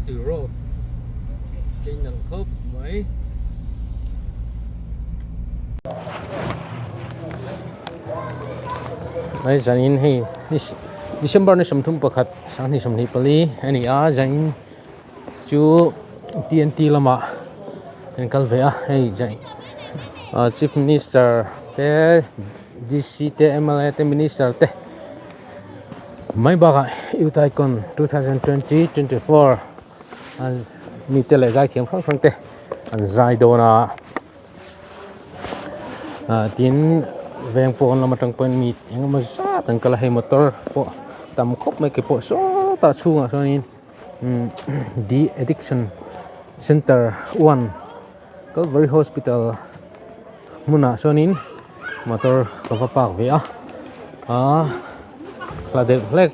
Chawngtui road chei nalh khawp mai. Hei zanin hei December ni 31 2024 a ni a zanin chu T N T lamah an kal ve a hei Chief Minister te D C te M L A te Minister te mai bakah Youth Icon 2020-24 an mite leh zaithiam hrang hrang te an zai dawn a ah tin veng pawn lam atang pawhin mi eng emaw zat an kal a hei motor pawh tam khawp mai ke pawh sawtah chhungah sawnin umm de addiction center one Calvary hospital hmunah sawnin motor ka va park ve a aaa hla deuh hlek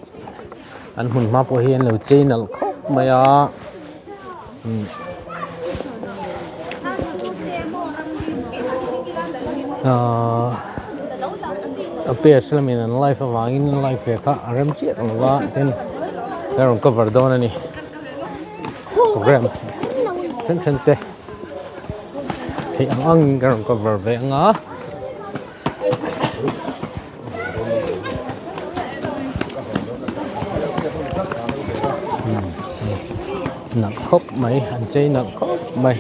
an hmun hma pawh hi an lo chei nalh khawp mai a umm aaa a page lamin an live avangin live ve kha a rem chiah lo va tin a rawn cover dawn a ni program then then te theih ang angin ka rawn cover ve ang a. Nalh khawp mai an chei nalh khawp mai.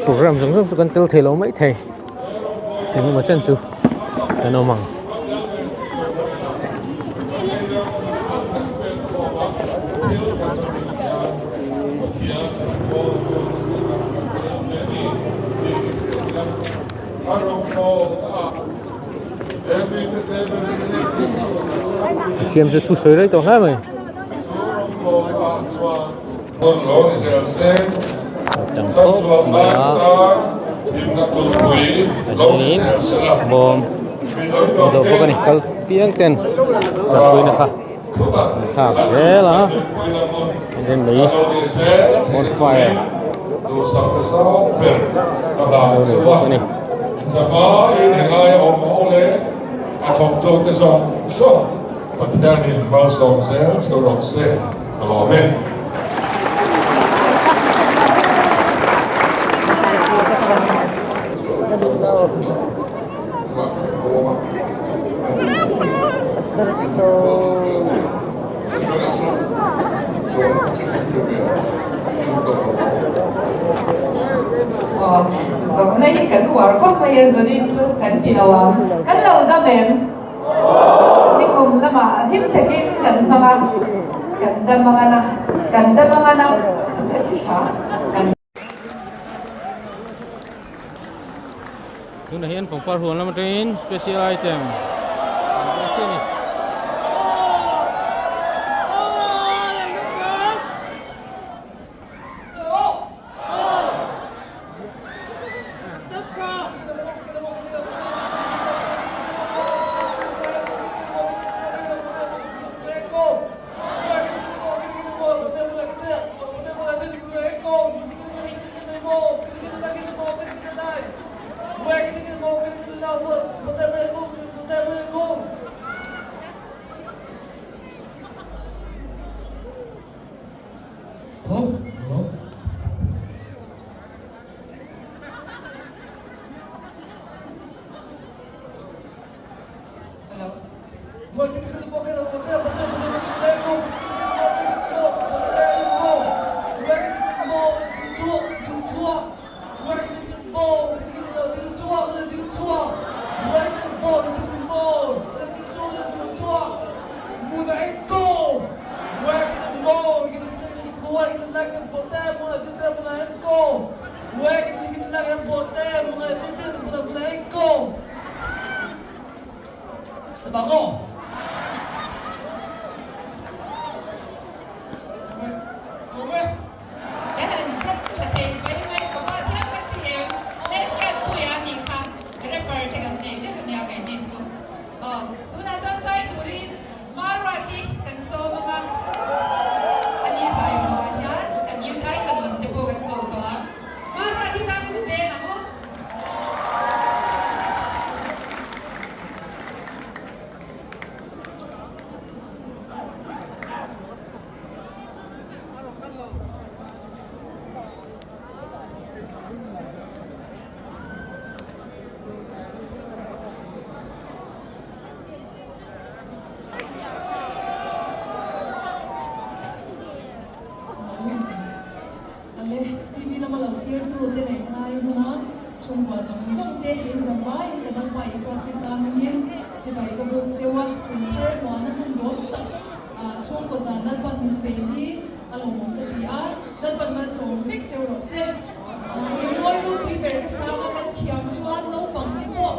Program zawng zawng chu kan tel thei lo mai thei eng emaw chen chu kan awm ang. Siam chu thu sawi rei tawh hle mai. Tam khawp mai a hianin bawm a zawh bawk a ni kal piang ten tanpuina kha an thlak zel a and then lei bonfire a lo nei bawk a ni. Zawhna hi kan uar khawp mai a, zanin chu kan ti lo ang. Kan lo dam em? Nikum lamah hlim takin kan hmang a, kan dam ang a, kan dam ang a, kan ti hra. Kan. Tunah hian pangpar huan lam atangin special item an dawn chiah a ni. Nu te leh ngai huna chhungkua zawng zawng te in zavaiin ka Lalpa Isua Krista hmingin chibai ka buk cheu a, kum thar muana hun dawm tak chhungkaw zan Lalpan min pe hi a lawmawm ka ti a, Lalpan malsawm vek cheu rawh se. Rimawi ropui ber ka sang a, kan thiam chuan naupang te pawh.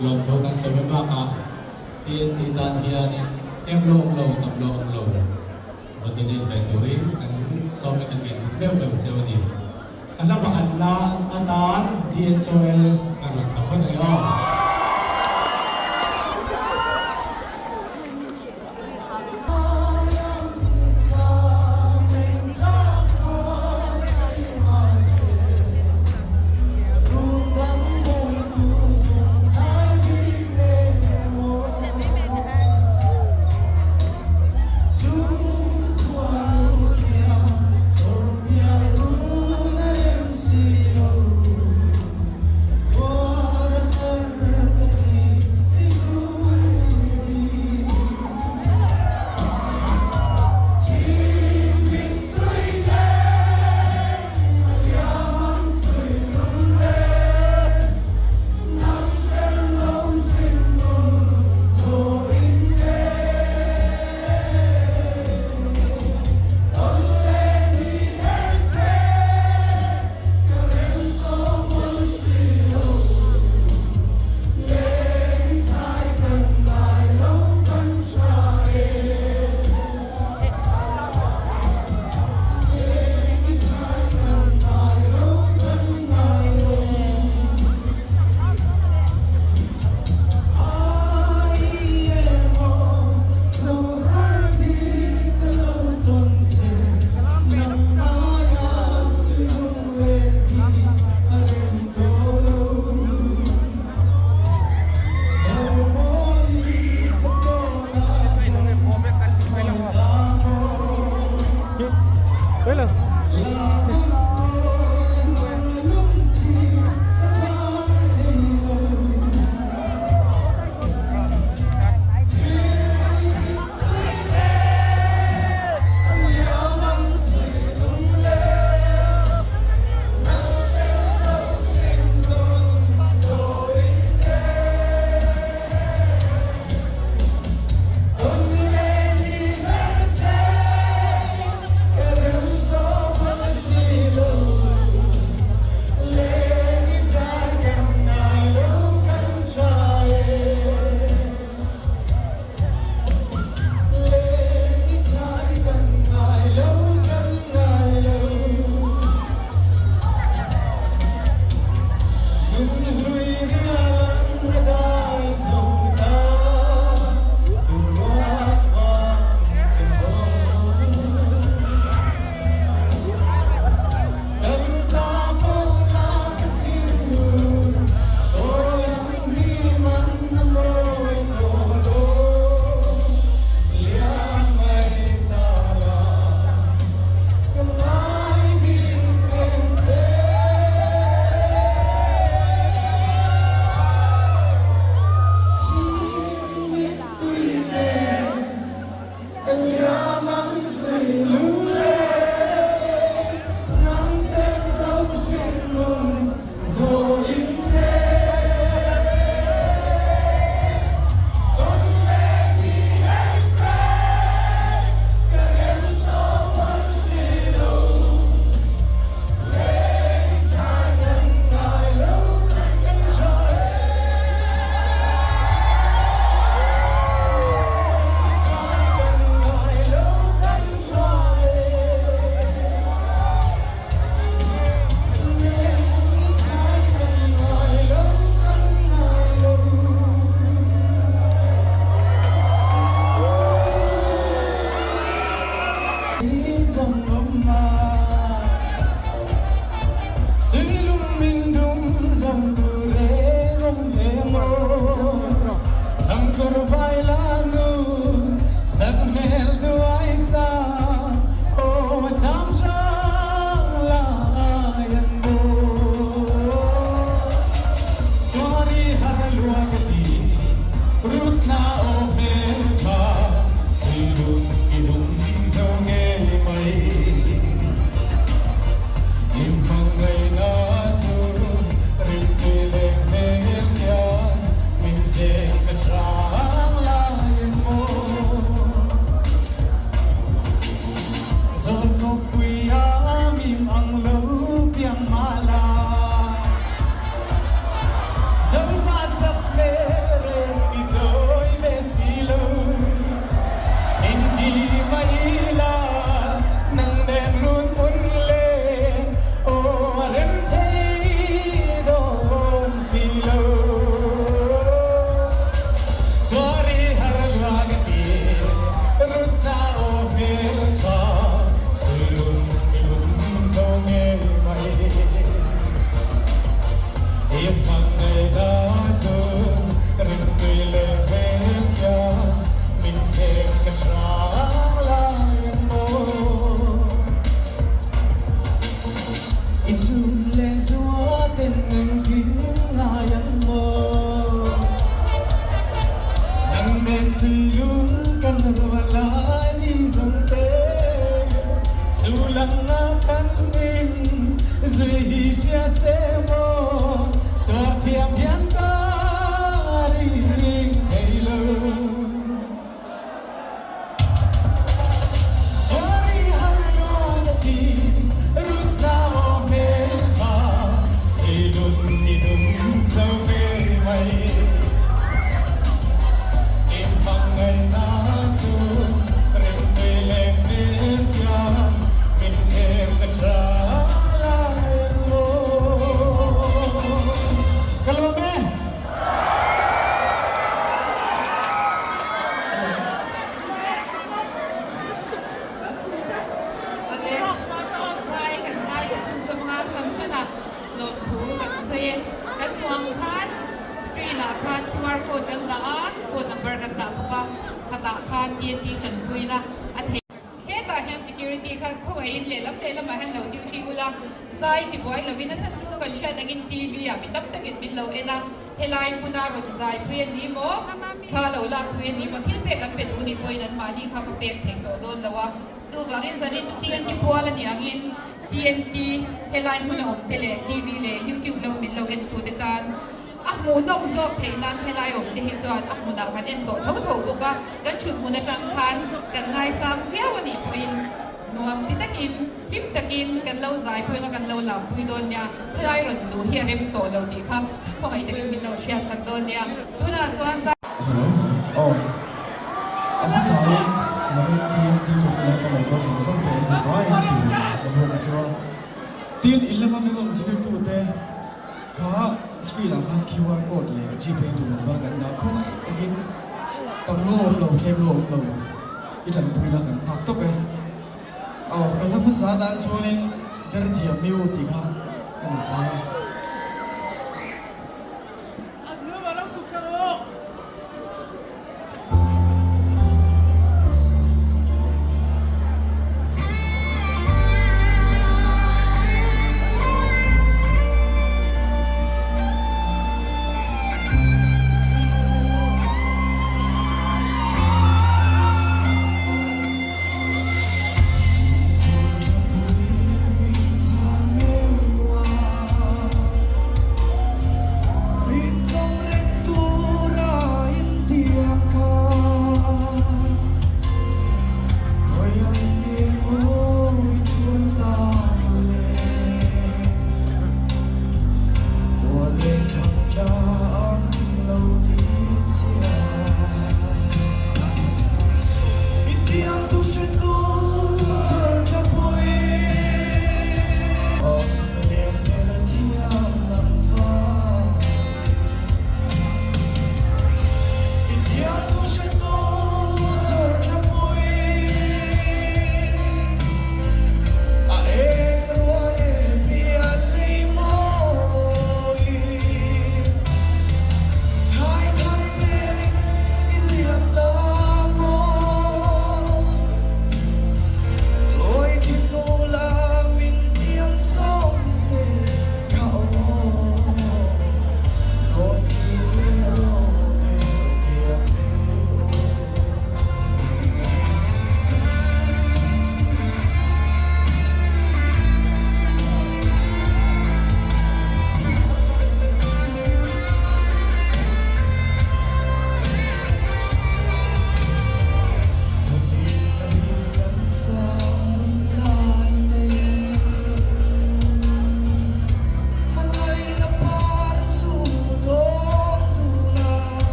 Lawmthu kan sawi bakah TNT tan hianin tlem lo awm lo, tam lo awm lo rawn donate ve turin kan sawm in kan ngaihtuah meuh meuh cheu a ni. Kan la pakhat na atan DHOL kan rawn sa phawt ang aw. Hello aw a hmasa in zanin TNT chawpna ka lo kal zawng zawng te en zai in chi ka buat a chu a tin in lama min rawn thlir tu te kha screen ah khan QR code leh gpay tu number kan dah khawngaih takin tam lo awm lo tlem lo awm lo i tanpui na kan nghak tawp e aw ka hla hmasa dan chuanin derthiam mi u tih kha ka ni zai a.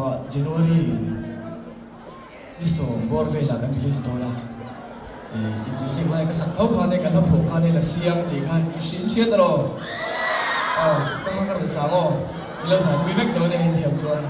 tawh a, January ni sawm bawr velah kan release dawn a, ih intihsiak lai ka sak tho khan e, kan la phuah khan e la siang tih khan i hrim hriat alawm. Aw, ka kha ka rawn sang aw, min lo zaipui vek dawn e hetiang chuan.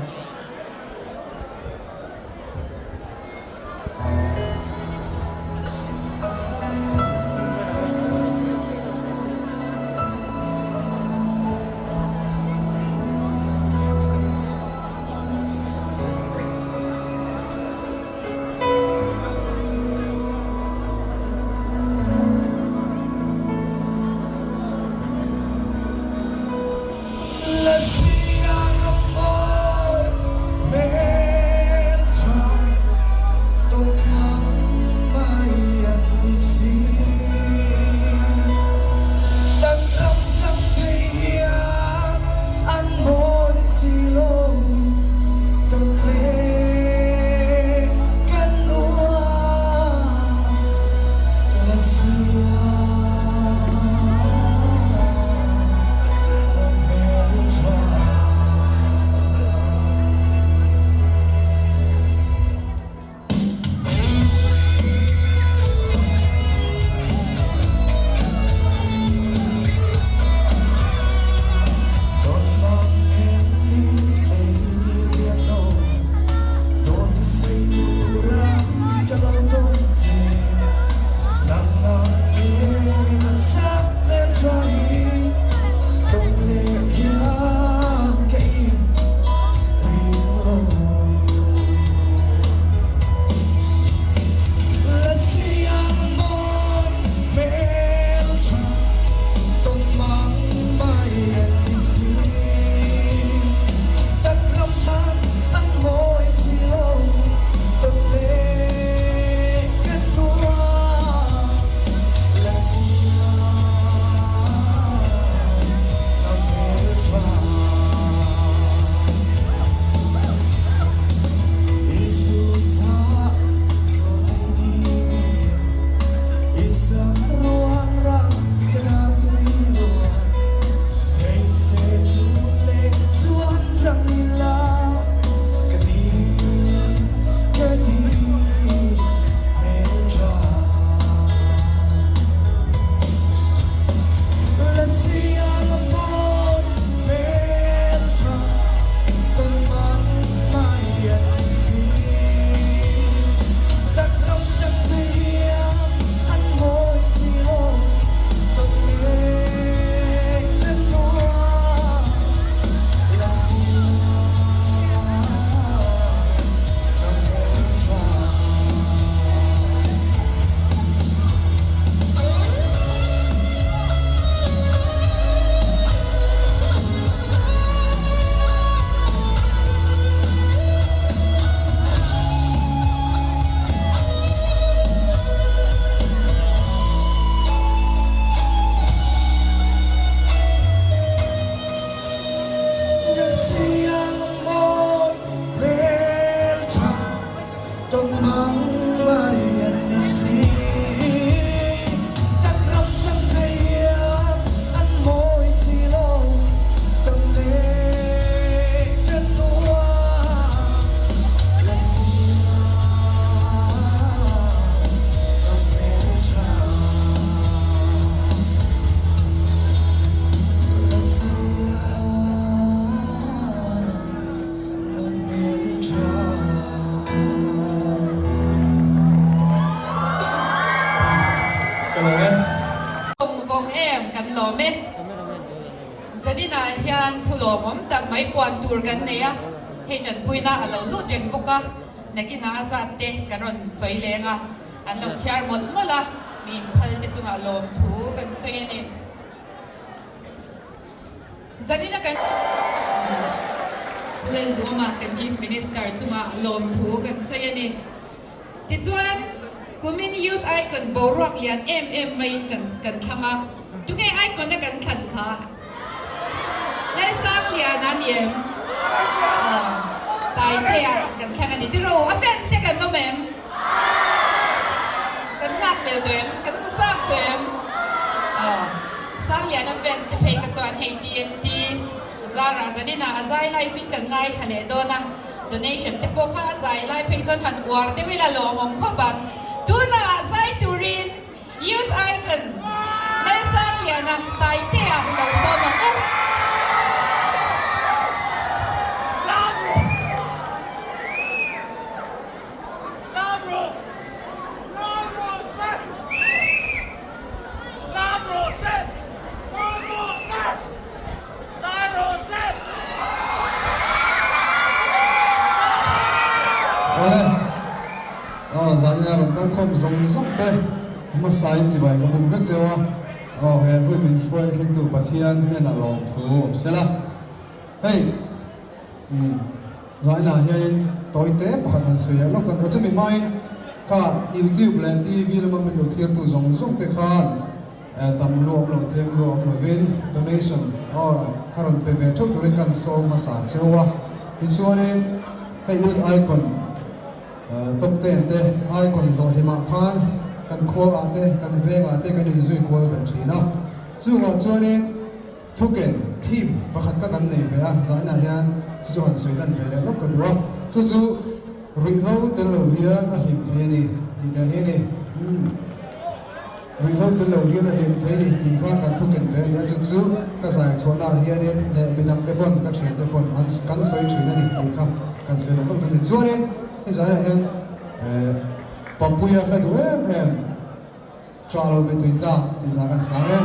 Vawng vawng em kan lawm e. Zaninah hian thu lawmawm tak mai puan tur kan nei a, hei tanpuina a lo lut reng bawk a, nakinah a zat te kan rawn sawi leng a, an lo chhiar mawlh mawlh a, mi inphal te chungah lawmthu kan sawi a ni. Zanina kan Lalduama kan Chief Minister chungah lawmthu kan sawi a ni. Tichuan, kumin Youth Icon boruak lian em em maiin kan kan thlang a. Tunge Icon a kan thlan kha? Lalsangliana a ni em? Aw, Taitea kan thlang a ni. Tiro, a fans te kan awm em? Kan nghak leh tawh em? Kan hmu chak tawh em? Aw, Sangliana fans te phei kha chuan hei TNT Zara zaninah a zai live in kan ngaithla leh dawn a. Donation te pawh kha a zai lai phei chuan han uar deuh ila lawmawm khawp ang. Tunah zai turin Youth Icon Lalsangliana Taitea lo sawm ang u. Awle, aw zanina rawn kal khawm zawng zawng te hmasain chibai ka buk vek zeuh a, aw he hui min hruai thlengtu Pathian hnenah lawmthu awm sela. Hei, umm zainah hianin tawi te pakhat han sawi leh lawk kan duh a, chumi hmain kha YouTube leh TV lama min lo thirtu zawng zawng te khan, Tam lu awm lo, tlem lu awm lovin donation kha rawn pe ve theuh turin kan sawm hmasa cheu a. Tichuanin hei Youth Icon top ten te Icon zawh hlimah khan kan khua ah te kan veng ah te kan inzui kual ve thin a. Chungah chuanin thuken, theme, pakhat kha kan nei ve a, zainah hian chu chu han sawi lan ve leh lawk ka duh a. Chu chu ruihhlo tel lo hian a hlim thei a ni tih te hi a ni. Ruihhlo tel lo hian a hlim thei ni tih kha kan thu ken ve a ni a, chu chu ka zai chhuahnaah hianin leh midang te pawn ka thian te pawn an kan sawi thin a ni tih kha kan sawi lawk lawk dawn a ni. Chuanin hei zaiah hian Papuia hla duh em em Chah lo mi tui tlak tih hla kan sang e.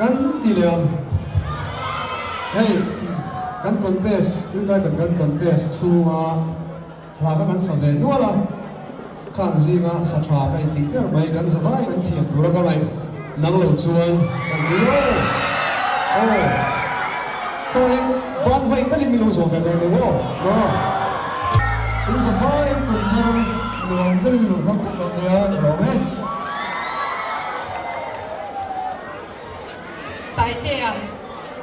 Kan ti leh ang. Hei kan contest Youth Icon kan contest chhunga hla kha kan sa ve nual a, khang zinga sa tha ka intih ber mai kan za vai kan thiam tura ka ngaih nang lo chuan kan ti lo. Aw khawiin ban vaih talin min lo zawm ve dawn deuh aw maw. In za vai kum thar nuam deuhin lo hmang vek dawn nia ka lawm e. Taitea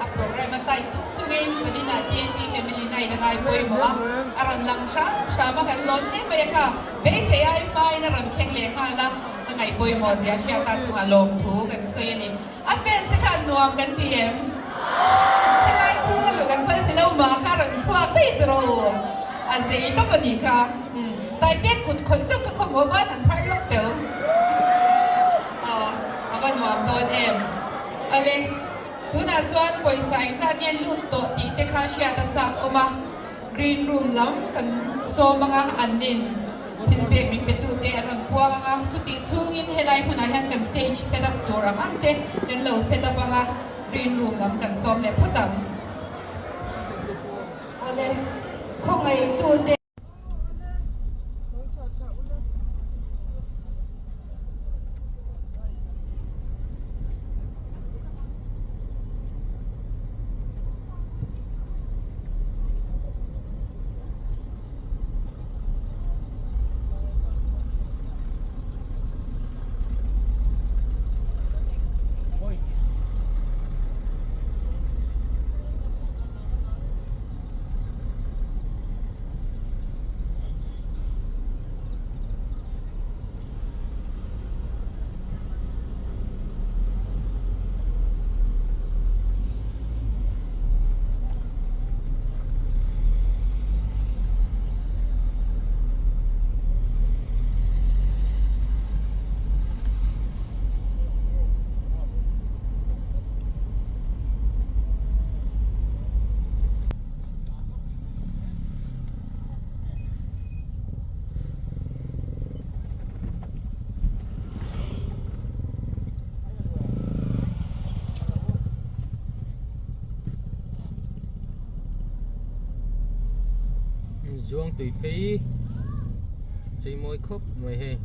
a program a tai chung chungin Zanina TNT Family Night a ngai pawimawh a, a rawn lang hram hram a, kan lawm hle mai a kha. Beisei ai hmain a rawn thleng leh nghal a, a ngaih pawimawh zia hriata chungah lawmthu kan sawi a ni. A fans te khan nuam kan ti em? Helai chhunga luh kan phal si lo mah kha a rawn chhuak daih tawh u. A zei tawp a nih kha. Taitea kut khawih zauh ka khawmhaw ban han phar lawk tel. Aw, a va nuam dawn em? Ale, tunah chuan pawisa engzat nge lut tawh tih te kha hriat a chak awm a, green room lam kan sawm anga an nin thil pek min pe tute an rawn puang anga, chutih chhungin helai hmunah hian kan stage set up tur ang ang te kan lo set up anga, green room lam kan sawm leh phawt ang. Awle, khawngaihtute. Zuang tui phei chei mawi khawp mai hei.